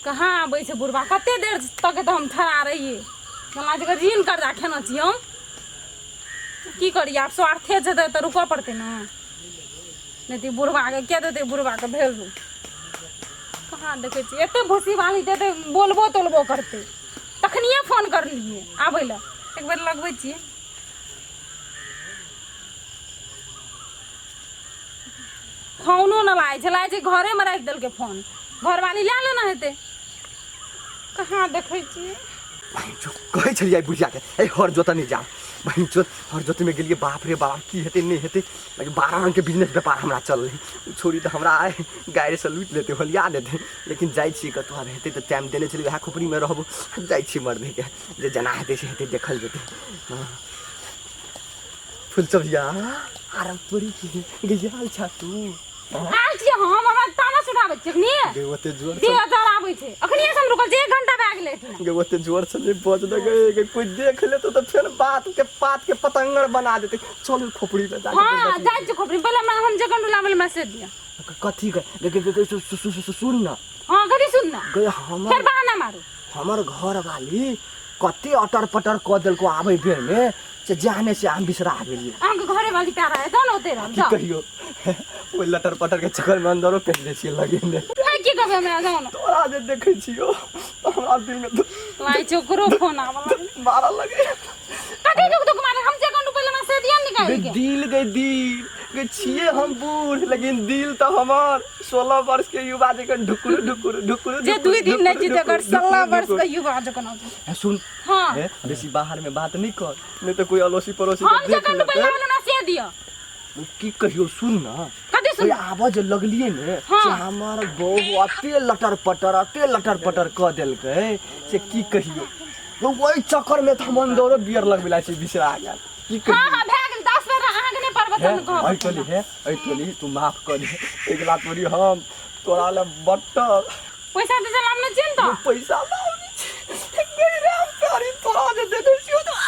कहाँ आबै छै बुढ़बा कते देर तक तऽ हम ठड़ा रहियै हमरा जगह ऋण कर्जा खेने छी हम की करियै आब स्वार्थे छै तऽ रुकऽ पड़तै ने नहि तऽ ई बुढ़बाके के देतै बुढ़बाके भेजू कहाँ देखै छियै एते भूसी बाली देतै बोलबो तोलबो करतै तखनिए फोन करलियै आबै लए एक बेर लगबै छियै फोनो नहि लागै छै लागै छै घरेमे राखि देलकै फोन घरवाली लए लेना हेतै कहाँ देखै छियै कहै छलियै बुढ़ियाके ए हर जोतऽ नहि जा बहिन चोत हर जोतमे गेलियै बाप रे बाप की हेतै नहि हेतै लेकिन 12 रङ्गके बिजनेस व्यापार हमरा चललै ओ छोरी तऽ हमरा आइ गाड़िसँ लूटि लेतै होलिया देतै लेकिन जाइ छियै कतहु आब हेतै तऽ टाइम देने छलियै वएह खोपड़ीमे रहबो जाइ छियै मर्देके जे जेना हेतै से हेतै देखल जेतै हँ फुलचौरिया आराम तोरी की गैयाल छा तू आयल छियै हम हमरा तामस उठाबै छियै अखनी गे ओते जोर देह जर आबै छै अखनी से हम रुकल छियै एक घंटा भए गेलै एहिठिना गे ओते जोर से नहीं बज दे गे गे कोई देख लेतो तो फिर बात के पात के पतंगड़ बना देते चल खोपड़ी पे जाके हाँ जाइ छियै खोपड़ी पहिले हमरा हम जे गंडू लाबै लए मैसेज दिअ कथी गे गे गे गे सुन ना हाँ कथी सुन ना गे हमर फेर बहाना मारू हमर घर वाली कते अटर पटर कऽ देलको आबै बेर में से जाने से हम बिसरा गेलियै अहाँके घरे वाली प्यारा है तहन ओते रहब की जाउ कहियो ओहि लटर पटर के चक्कर में अंदरो पेट दै छियै लगेने ए, की कहबै हमरा जाउ ने तोरा जे देखै छियो तऽ हमरा दिल में लाइ छै ओकरो फोन आबऽ लागल मारऽ लगे कथी दुख दुख मारे हम जे गंडू पहिले मैसेज दिअ निकालि गे के दिल गे दिल गे छियै हम बूढ़ लेकिन दिल तऽ हमर 16 वर्ष के युवा जखन ढुकुर ढुकुर ढुकुर जे दुई दिन नहि जीते ओकर 16 वर्ष के युवा जखन हे सुन हाँ हे बेसी बाहर में बात नहीं कर नहीं तो कोई अड़ोसी पड़ोसी हम के देख जखन लेतै पहिले वाला से दिअ की कहियो सुन ना कथी सुन ओइ आबऽ जे लगलियै ने हाँ। से हमर बहू अते लटर पटर अते लटर पटर कऽ देलकै से की कहियो ओहि चक्कर में तऽ हम अंदरो बियर लगबे ला छी बिसरा गेल की कहियो हाँ हाँ भए गेल 10 बेर अहाँके नहि परब हे तहन कहब एहि टोली हे एहि टोली तू माफ कर दे एकला तोरी हम तोरा लए बट्टर पैसा तैसा लाबने छियै ने तऽ पैसा लाबने छी गई राम प्यारी तोरा जे देखै छियौ तऽ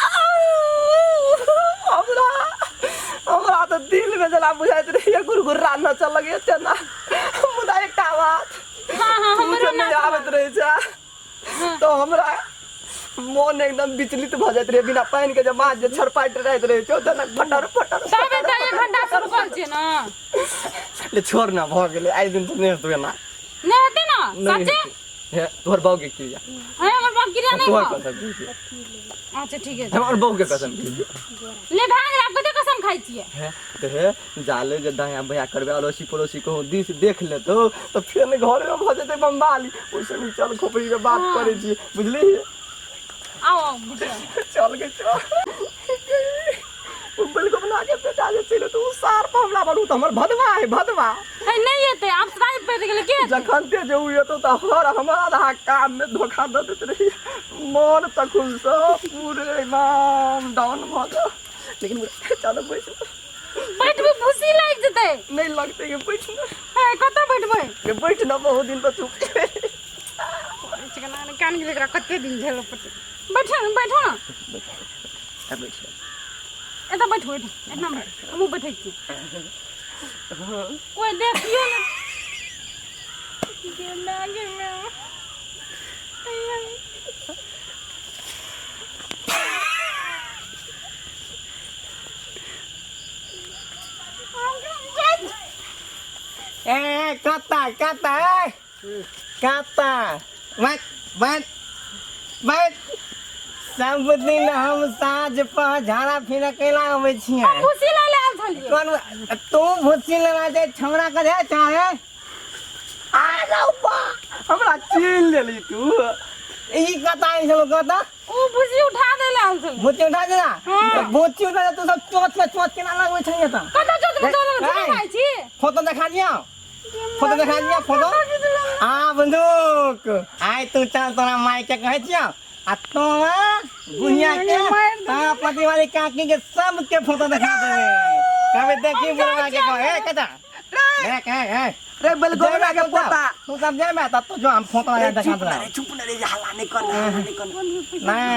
हमरा हमरा तऽ दिल में जेना बुझाइत रहैया गुरगुर्रा नचऽ लगैया तेना मुदा एकटा बात हाँ हाँ तू हमरो जे नहि नाच आबैत रहै छै तऽ हमरा मोन एकदम विचलित भऽ जाइत रहै बिना पानि के जे माछ जे छरपाइत रहैत रहै छै तेना फटर फटर तबे तऽ एक घंटा से रुकल छियै ने ले छोड़ ना भऽ गेलै आइ दिन तऽ नहि हेतौ एना नहि हेतै ने नहि सच्चे हेतै। हे तोहर बाऊ के क्रिया हे हमर बाप क्रिया नहि तोहर खाओ कसम क्रिया अच्छा ठीक है हमर बहू के कसम क्रिया ले भए गेल आब कते कसम खाइ छियै हे तऽ हे जाले जे दायाँ बायाँ करबै अड़ोसी पड़ोसी कहूँ दिस देख लेतौ तऽ फेर ने घरमे भऽ जेतै बम्बाली ओहिसँ नीक चल खोपड़ीके बात करै छी बुझली आओ आओ बुझियौ चल गे चल बलगोबना के बेटा जे चलि तऽ ओ सार पर हमरा बरू तऽ हमर भदवा है भदवा हे नहि एतै आब श्राप पड़ि गेलै के एतै? जखन ते जे ओ एतौ तऽ हर हमर आधा काम में धोखा दऽ दैत रही मन तखन से पूरे एकदम डाउन भऽ गेल लेकिन चलो बैस बैठबै भूसी लागि जेतै नहि लगतै के बैठ न हे कतऽ बैठबै के बैठ न बहुत दिन पर चुप कान गेलै एकरा कते दिन झेलऽ पड़तै बैठो ने बैठो ने बैठ एतऽ बैठो बैठो एतना बैठो हमहूँ बैठै छी कोइ देखियो ने गे माय गे माय। ए कता कता ए कता बैठ बैठ बैठ सब दिन हम साँझ पर झाड़ा फिरा कैला अबै छियै हम भूसी लै लए आयल छलियै कोन तू भुस्सी लेना छै छौड़ा के दे चाहे आ रौ बा हमरा चिन्ह लेली तू ई कता ई सब कता ओ भूसी उठा दै लए आयल छलियै भुस्सी उठा देना हाँ। भुस्सी उठा दे तू सब चोट पे चोट केना लगबै छै तऽ कतऽ चोट में चोट में ए। खाइ छी फोटो देखा दियौ फोटो देखा दिया फोटो आ बंदूक आइ तू चल तोरा माय के कहै छियौ आ तोरा गुनिया के तोरा पति वाली काकी के सबके फोटो देखा देबे कहबे देखी बुढ़वा के कह ए कता देख ए ए रे बेलगोबना के पोता तू सब जेबे त तू जो हम फोटो रे देखा चुप ना दे रे चुप ना रे हल्ला नहीं कर हल्ला नहीं कर नहीं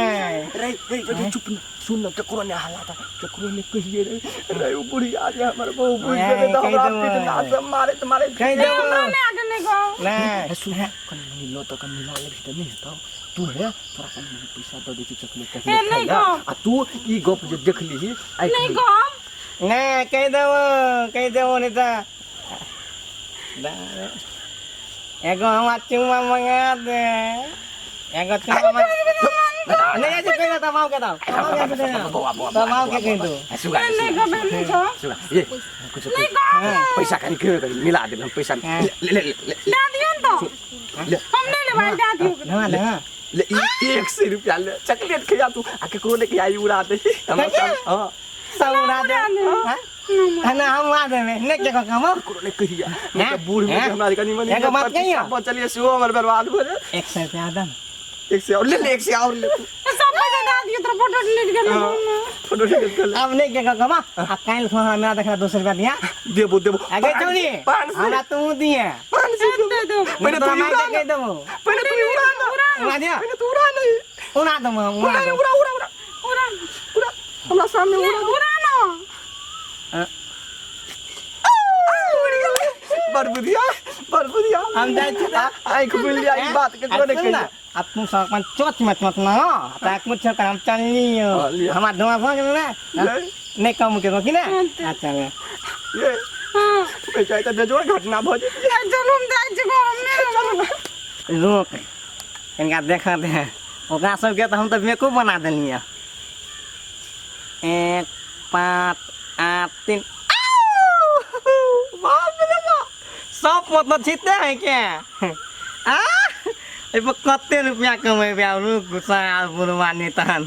रे रे रे चुप ना सुन ना केकरो ने हल्ला था केकरो ने कहिए रे रे उ बुढ़िया जे हमर बहु बुझ गेलै त हमरा पिटना से मारे त मारे कहि ए, देबो हमरा नहि आगे नहि कहू नहीं ए, सुन कनि मनि लो त कनि मिला लेबही त नहि हेतौ तू रे तोरा कनि मनि पैसा दऽ दै छी चॉकलेट ए, तकलेट नहि खाइ ला कहब। आ तू ई गप जे देखलिही आँखि नहि कहब नहीं कहि देबो कहि देबो नहीं त एगो हमरा चुम्मा मंगा दे एगो चुम्मा नहीं ऐसे कहि दे तब के दो तब के दे तब के कहि दो सुगा नहि कहबै नहि कहब सुगा ये कुछ नहि कहब पैसा कनि कहियो कनि मिला देब हम पैसा हाँ। ले ले ले ले दए दियौ ने तऽ ले हम नहि लेबै दए दियौ ना ना ले ई 100 रुपया ले चॉकलेट खिया तू आ केकरो लेके आई उड़ा दे हमरा हां सब उड़ा दे हाँ? ना हम उड़ा देबे नहीं के कहो केकरो ले कहिया नहीं तऽ बूढ़ में हमरा कनि मनि एगो बात कहियो? बचलिए सेहो हमर बर्बाद भऽ जाए 100 रुपया दे 100 और ले ले 100 और ले तू सब पैसा दए दियौ तोरा फोटो डिलीट कर लेबौ फोटो डिलीट कर ले अब नहीं के कहो आ काल्हि खो हमरा देखा 200 रुपया दिया देबो देबो आगे चौनी 500 हमरा तू दिए 500 दे दो पहिले तू तोरा माय उड़ा के कहि देबो पहिले तू उड़ा ना उड़ा दिया पहिले तू उड़ा नहीं उड़ा देबो हम, उड़ा उड़ा देबो उड़ा उड़ा उड़ा उड़ा उड़ा हमरा सामने उड़ा उड़ा ना उड़ गेलै बड़ बुधिया बड़ बुधिया हम जाइ छी तऽ आँखि खुलि जाय ई बात केकरो नहि सुन ना, कहियै अब तू सब अपन चोच में चोच ना हो त कुछ कर हम चललियो हाँ, लिअ। हमरा धुआं भऽ गेल ना ले, नहीं कम के कि ना अच्छा ले ये हाँ बेचारी तऽ बेजोड़ घटना भऽ जेतै चलू हम जाइ छी घर हम नहि रहब। रोक इनका देख दे ओकरा सबके तऽ हम तऽ बेवकूफ बना देलियै 1 5 8 3 बाप रे बाप सब मतलब जीते है क्या आ एहिपर कते रुपया कमेबै आब रुक साल बुढ़वा नहि तहन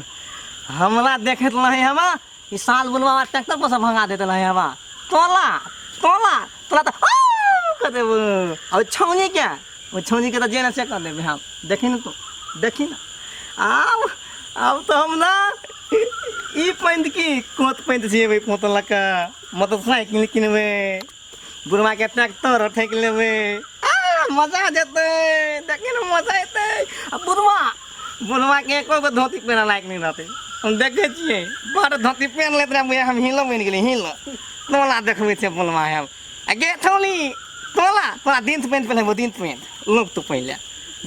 हमरा देखैत रहै हवा ई साल बुढ़वा ट्रैक्टर पर से भगा देते रहै हवा तोला तोला तोला तऽ कऽ देबो आ छौनी के ओ छौनी के तऽ जे ने से कऽ देबै हम देखी ने तू देखी ने आब आब तऽ हम ना ई पैंट की कोत पैंट सिएबै पोत लऽ कऽ मोटरसाइकिल किनबै बुढ़वा के ट्रैक्टर ठेक लेबै आ मजा जेतै देखी ने मजा एतै आ बुढ़वा बुढ़वा के एको गो धोती पहिरऽ लायक नहि रहतै हम देखै छियै बड़ धोती पहिन लैत रहै हम हिलो बनि गेली हिलो तोला देखबै छै बुढ़वा हम आ गे थौली तोला तोरा जींस पैंट पहिनेबो जींस पैंट लोक तू पहिले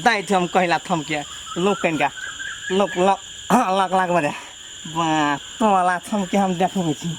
दै छै हम कहला थमके लोक कनिका लोक लक लक लक बजे बा तोला थमके हम देखबै छी।